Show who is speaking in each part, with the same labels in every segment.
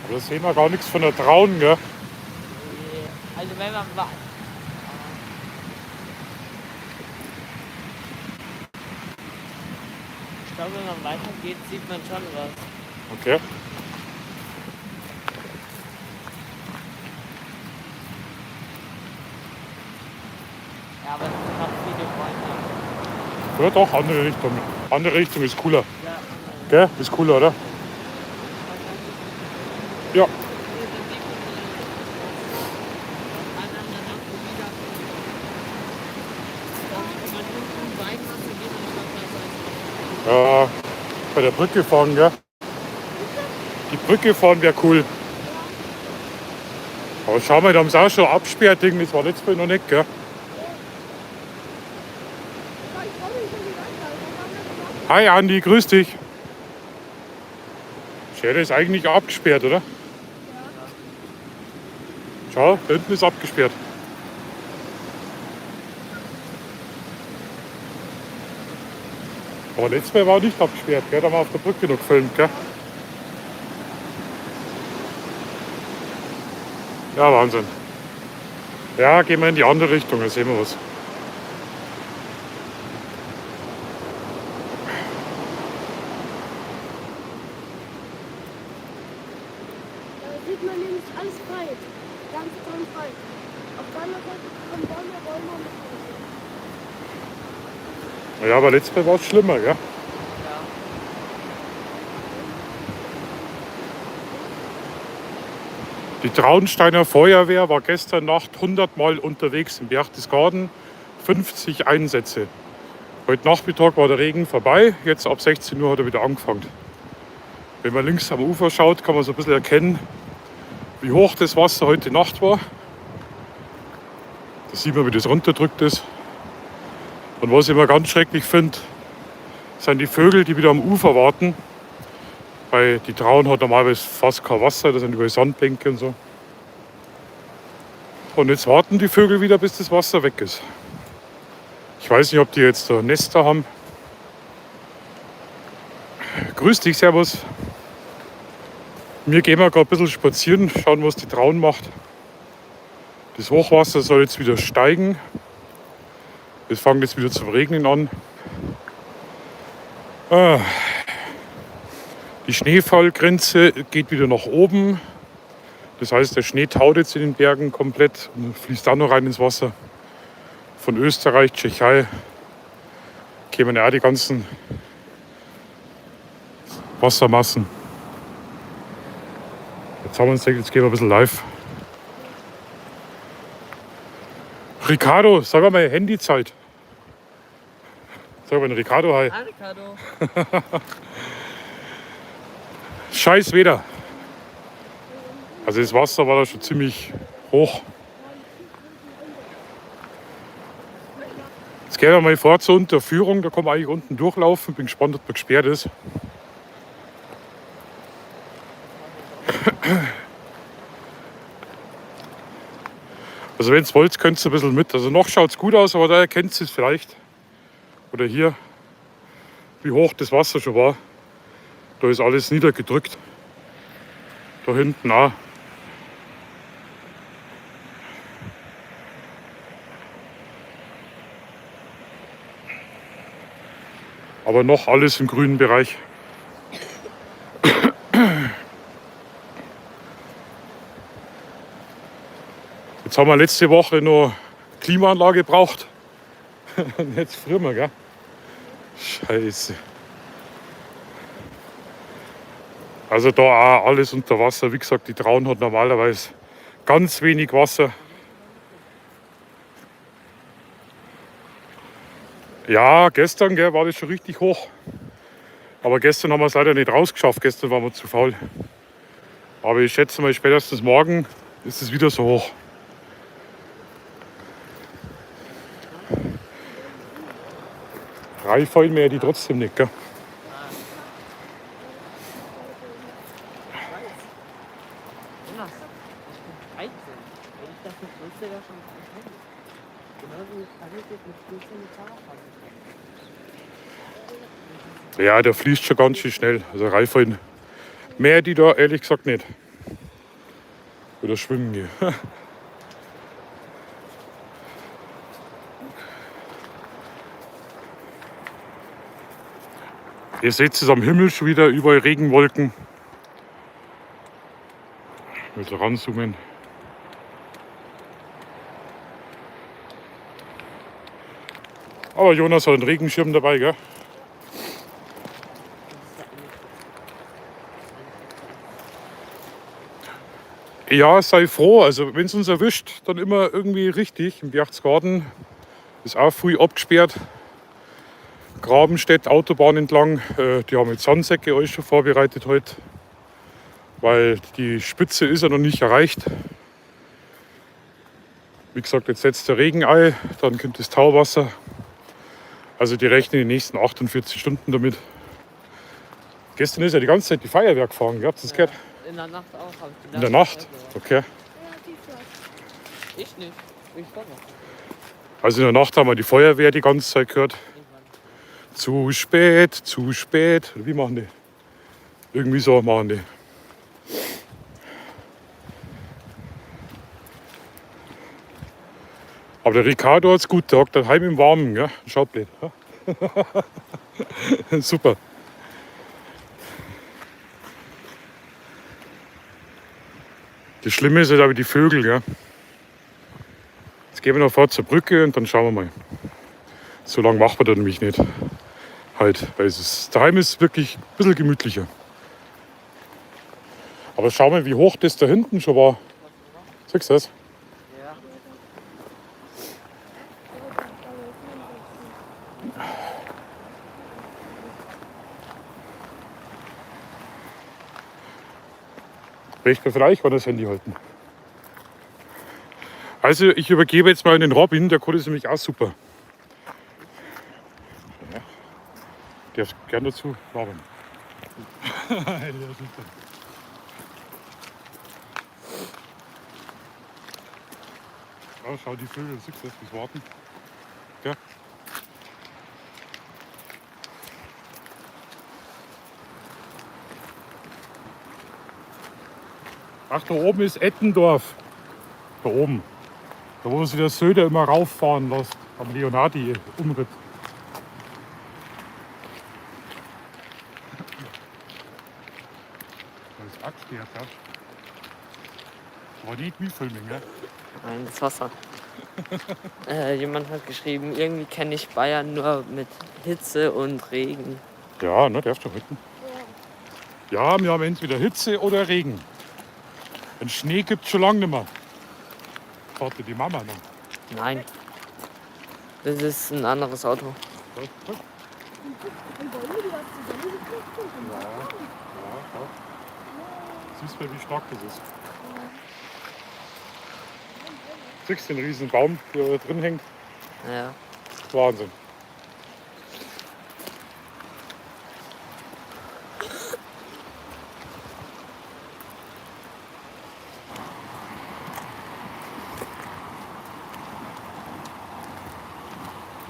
Speaker 1: Aber da sehen wir gar nichts von der Traun, gell?
Speaker 2: Nee. Also wenn man Ich glaube, wenn man weitergeht, sieht man schon was.
Speaker 1: Okay.
Speaker 2: Ja, aber es sind noch viele Bäume.
Speaker 1: Ja, doch, andere Richtung. Andere Richtung ist cooler.
Speaker 2: Ja.
Speaker 1: Gell? Ist cooler, oder? Ja. Ja, bei der Brücke fahren, gell? Die Brücke fahren wäre cool. Aber schau mal, da haben sie auch schon Absperrding, das war letztes Mal noch nicht, gell? Hi Andi, grüß dich. Schere ist eigentlich abgesperrt, oder? Schau, da hinten ist abgesperrt. Aber letztes Mal war nicht abgesperrt, gell? Da haben wir auf der Brücke noch gefilmt, gell? Ja, Wahnsinn. Ja, gehen wir in die andere Richtung, dann sehen wir was.
Speaker 3: Da sieht man nämlich alles frei. Ganz toll frei. Auf der anderen Seite kommen Bäume, Bäume und Bäume.
Speaker 1: Ja, aber letztes Mal war es schlimmer, gell?
Speaker 2: Ja.
Speaker 1: Die Traunsteiner Feuerwehr war gestern Nacht 100 Mal unterwegs im Berchtesgaden, 50 Einsätze. Heute Nachmittag war der Regen vorbei, jetzt ab 16 Uhr hat er wieder angefangen. Wenn man links am Ufer schaut, kann man so ein bisschen erkennen, wie hoch das Wasser heute Nacht war. Da sieht man, wie das runterdrückt ist. Und was ich immer ganz schrecklich finde, sind die Vögel, die wieder am Ufer warten. Weil die Traun hat normalerweise fast kein Wasser, da sind überall Sandbänke und so. Und jetzt warten die Vögel wieder, bis das Wasser weg ist. Ich weiß nicht, ob die jetzt da Nester haben. Grüß dich, Servus. Wir gehen mal gerade ein bisschen spazieren, schauen, was die Traun macht. Das Hochwasser soll jetzt wieder steigen. Es fängt jetzt wieder zum Regnen an. Ah. Die Schneefallgrenze geht wieder nach oben. Das heißt, der Schnee taut jetzt in den Bergen komplett und fließt dann noch rein ins Wasser. Von Österreich, Tschechei kämen ja auch die ganzen Wassermassen. Jetzt haben wir uns gedacht, jetzt gehen wir ein bisschen live. Ricardo, sag mal Handyzeit. Sag mal Ricardo, hi.
Speaker 2: Hi Ricardo.
Speaker 1: Scheiß Wetter. Also das Wasser war da schon ziemlich hoch. Jetzt gehen wir mal vor zur Unterführung, da kann man eigentlich unten durchlaufen. Bin gespannt, ob da gesperrt ist. Also wenn ihr wollt, könnt ihr ein bisschen mit. Also noch schaut es gut aus, aber da erkennt ihr es vielleicht. Oder hier, wie hoch das Wasser schon war. Da ist alles niedergedrückt. Da hinten auch. Aber noch alles im grünen Bereich. Jetzt haben wir letzte Woche noch Klimaanlage gebraucht. Und jetzt frieren wir, gell? Scheiße. Also da auch alles unter Wasser. Wie gesagt, die Traun hat normalerweise ganz wenig Wasser. Ja, gestern, gell, war das schon richtig hoch. Aber gestern haben wir es leider nicht rausgeschafft. Gestern waren wir zu faul. Aber ich schätze mal, spätestens morgen ist es wieder so hoch. Reinfallen mir die trotzdem nicht, gell?
Speaker 2: Jonas, ich bin 13. Wenn ich das nicht wusste, wäre schon kein. Genauso kann ich jetzt mit 14 mit Fahrrad fahren.
Speaker 1: Ja, der fließt schon ganz schön schnell. Also reinfallen mehr die da ehrlich gesagt nicht. Oder schwimmen gehen. Ihr seht es am Himmel schon wieder, überall Regenwolken. Ein bisschen ranzoomen. Aber Jonas hat einen Regenschirm dabei, gell? Ja, sei froh. Also wenn es uns erwischt, dann immer irgendwie richtig. Im Berchtesgaden ist auch früh abgesperrt. Grabenstedt, Autobahn entlang. Die haben jetzt Sandsäcke euch schon vorbereitet heute, weil die Spitze ist ja noch nicht erreicht. Wie gesagt, jetzt setzt der Regen ein, dann kommt das Tauwasser. Also die rechnen die nächsten 48 Stunden damit. Gestern ist ja die ganze Zeit die Feuerwehr gefahren, gell? Habt ihr das gehört?
Speaker 2: In der Nacht auch. Hab ich die
Speaker 1: In der Nacht? Okay.
Speaker 3: Ja, die Flasche.
Speaker 2: Ich nicht. Ich war noch.
Speaker 1: Also in der Nacht haben wir die Feuerwehr die ganze Zeit gehört.
Speaker 2: Irgendwann.
Speaker 1: Zu spät, zu spät. Oder wie machen die? Irgendwie so machen die. Aber der Ricardo hat's gut, der hockt daheim im Warmen, gell? Schaut blöd. Ja? Super. Das Schlimme ist halt aber die Vögel, gell? Jetzt gehen wir noch vor zur Brücke und dann schauen wir mal. So lange machen wir da nämlich nicht. Halt, weil es ist, daheim ist wirklich ein bisschen gemütlicher. Aber schau mal, wie hoch das da hinten schon war. Siehst du das?
Speaker 2: Ja.
Speaker 1: Recht mir vielleicht kann das Handy halten. Also ich übergebe jetzt mal an den Robin, der Code ist nämlich auch super. Ja. Darf gern dazu labern. Ja, super. Oh, schau die Vögel, siehst du das, wie's warten? Gell? Ach, da oben ist Ettendorf. Da oben. Da wo sich der Söder immer rauffahren lässt. Am Leonardi-Umritt. Da ist abgesperrt, ja. Aber nicht wie filmen, gell?
Speaker 2: Nein, das Wasser. Jemand hat geschrieben, irgendwie kenne ich Bayern nur mit Hitze und Regen.
Speaker 1: Ja, ne, darfst du halten. Ja, wir haben entweder Hitze oder Regen. Den Schnee gibt es schon lange nicht mehr. Fragte die Mama noch.
Speaker 2: Nein. Das ist ein anderes Auto.
Speaker 1: Was? Was?
Speaker 3: Und Bäume, die was zusammengekriegt sind.
Speaker 1: Ja, ja. Siehst du, wie stark das ist. Siehst du den riesen Baum, der da drin hängt?
Speaker 2: Ja.
Speaker 1: Wahnsinn.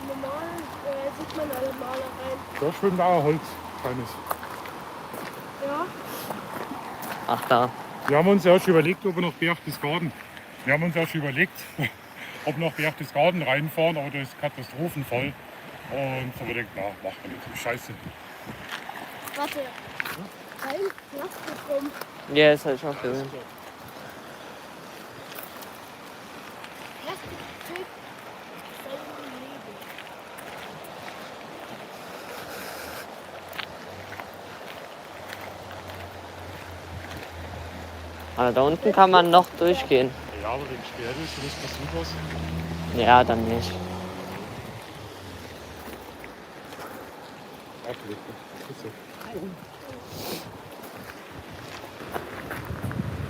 Speaker 3: Normal sieht man alle Malereien.
Speaker 1: Da schwimmt auch ein Holz, kleines.
Speaker 3: Ja.
Speaker 2: Ach da.
Speaker 1: Wir haben uns ja schon überlegt, ob wir nach Berchtesgaden. Wir haben uns ja schon überlegt, ob wir nach Berchtesgaden reinfahren, aber da ist katastrophenvoll. Und so haben wir gedacht, na, machen wir nicht. Scheiße.
Speaker 3: Warte. Kein Plastik rum.
Speaker 2: Ja, das habe ich auch gesehen.
Speaker 3: Plastik trägt sein Leben.
Speaker 2: Aber da unten kann man noch durchgehen.
Speaker 1: Ja, aber wenn gesperrt ist und es passiert was.
Speaker 2: Ja, dann nicht.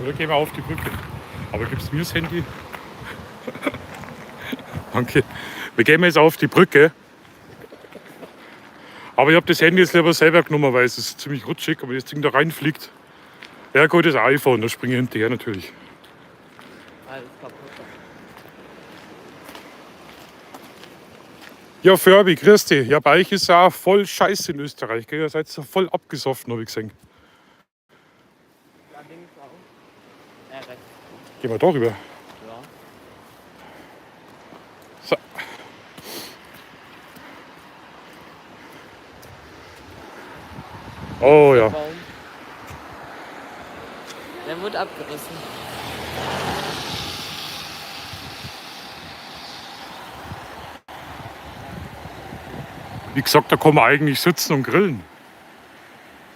Speaker 1: Oder gehen wir auf die Brücke. Aber gibst mir das Handy? Danke. Wir gehen jetzt auf die Brücke. Aber ich habe das Handy jetzt lieber selber genommen, weil es ist ziemlich rutschig, aber das Ding da reinfliegt. Ja gut, das iPhone, da springe ich hinterher natürlich.
Speaker 2: Alles kaputt.
Speaker 1: Ja, Furby, grüß dich. Ja, bei euch ist ja auch voll Scheiße in Österreich. Gell? Ihr seid so voll abgesoffen, habe ich gesehen.
Speaker 2: Da links auch. Rechts.
Speaker 1: Gehen wir da rüber.
Speaker 2: Ja.
Speaker 1: So. Oh ja.
Speaker 2: Baum. Der wurde abgerissen.
Speaker 1: Wie gesagt, da kann man eigentlich sitzen und grillen.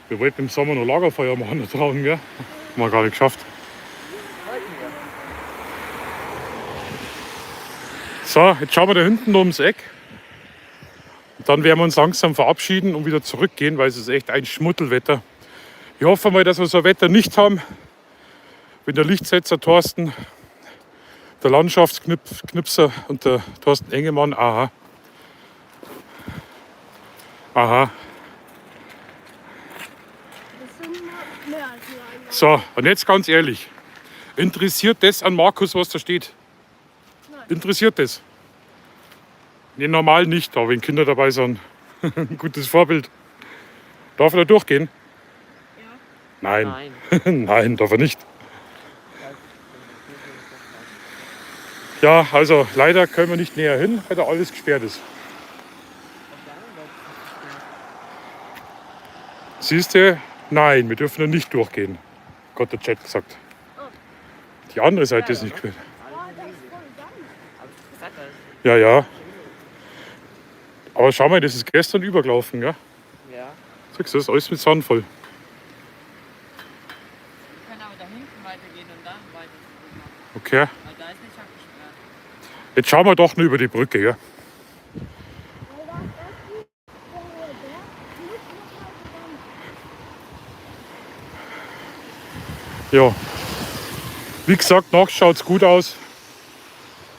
Speaker 1: Wir wollten im Sommer noch Lagerfeuer machen da draußen, gell? Haben wir gar nicht geschafft.
Speaker 2: Wollten wir.
Speaker 1: So, jetzt schauen wir da hinten ums Eck. Und dann werden wir uns langsam verabschieden und wieder zurückgehen, weil es ist echt ein Schmuddelwetter. Ich hoffe mal, dass wir so ein Wetter nicht haben. Wenn der Lichtsetzer Thorsten, der Landschaftsknipser und der Thorsten Engemann, aha. Aha.
Speaker 3: Das sind nur mehr als nur einmal.
Speaker 1: So, und jetzt ganz ehrlich. Interessiert das an Markus, was da steht?
Speaker 3: Nein.
Speaker 1: Interessiert das? Nee, normal nicht, aber wenn Kinder dabei sind. Ein gutes Vorbild. Darf er da durchgehen?
Speaker 3: Ja.
Speaker 1: Nein.
Speaker 2: Nein.
Speaker 1: Nein, darf er nicht. Ja, also leider können wir nicht näher hin, weil da alles gesperrt ist. Siehst du? Nein, wir dürfen da nicht durchgehen. Gott, der Chat gesagt. Die andere Seite ist nicht gesperrt.
Speaker 3: Boah, da ist voll Sand.
Speaker 2: Hab ich gesagt, das ist
Speaker 1: Ja, ja. Aber schau mal, das ist gestern übergelaufen, gell?
Speaker 2: Ja.
Speaker 1: Siehst du, das ist alles mit Sand voll.
Speaker 2: Wir können aber da hinten weitergehen und da weiter zurück machen.
Speaker 1: Okay.
Speaker 2: Weil da ist nicht abgesperrt.
Speaker 1: Jetzt schauen wir doch nur über die Brücke, gell?
Speaker 3: Weil da ist erstens der hohe Berg plus nochmal Sand.
Speaker 1: Ja. Wie gesagt, noch schaut es gut aus.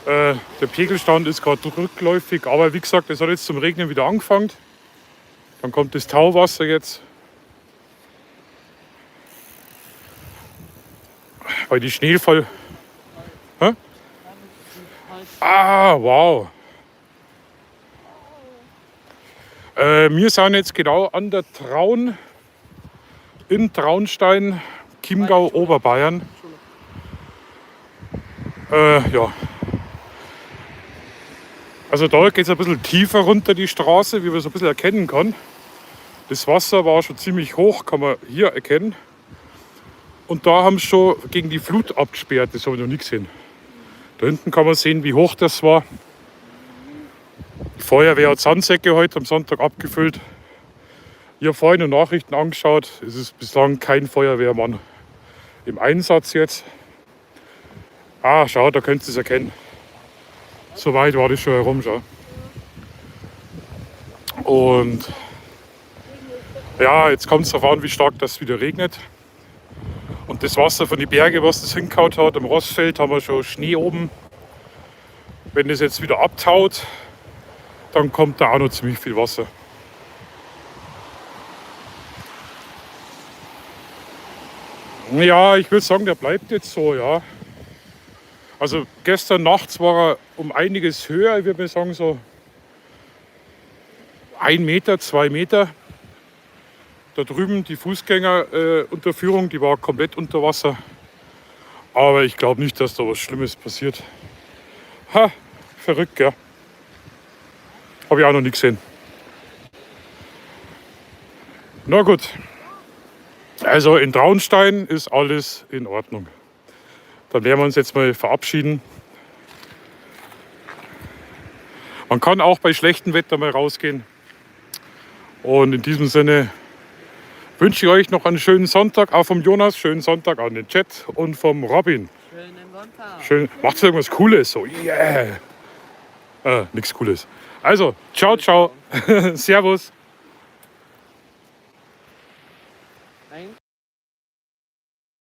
Speaker 1: Der Pegelstand ist gerade rückläufig, aber wie gesagt, es hat jetzt zum Regnen wieder angefangen. Dann kommt das Tauwasser jetzt. Weil die Schneefall. Hä? Ah, wow. Wir sind jetzt genau an der Traun in Traunstein, Chiemgau, Oberbayern. Ja. Also da geht es ein bisschen tiefer runter die Straße, wie man so ein bisschen erkennen kann. Das Wasser war schon ziemlich hoch, kann man hier erkennen. Und da haben sie schon gegen die Flut abgesperrt, das habe ich noch nie gesehen. Da hinten kann man sehen, wie hoch das war. Die Feuerwehr hat Sandsäcke heute am Sonntag abgefüllt. Ich habe vorhin noch Nachrichten angeschaut. Es ist bislang kein Feuerwehrmann im Einsatz jetzt. Ah, schau, da könnt ihr es erkennen. So weit war das schon herum, schau. Und ja, jetzt kommt es darauf an, wie stark das wieder regnet. Und das Wasser von den Bergen, was das hingehauen hat, am Rossfeld haben wir schon Schnee oben. Wenn das jetzt wieder abtaut, dann kommt da auch noch ziemlich viel Wasser. Ja, ich würde sagen, der bleibt jetzt so, ja. Also gestern nachts war er um einiges höher, ich würde mal sagen so 1 Meter, 2 Meter. Da drüben die Fußgängerunterführung, Unterführung, die war komplett unter Wasser. Aber ich glaube nicht, dass da was Schlimmes passiert. Ha, verrückt, gell? Habe ich auch noch nie gesehen. Na gut. Also in Traunstein ist alles in Ordnung. Dann werden wir uns jetzt mal verabschieden. Man kann auch bei schlechtem Wetter mal rausgehen. Und in diesem Sinne wünsche ich euch noch einen schönen Sonntag. Auch vom Jonas, schönen Sonntag an den Chat und vom Robin.
Speaker 2: Schönen Sonntag.
Speaker 1: Schön. Macht irgendwas Cooles. So, yeah. Nichts Cooles. Also, ciao, ciao. Servus.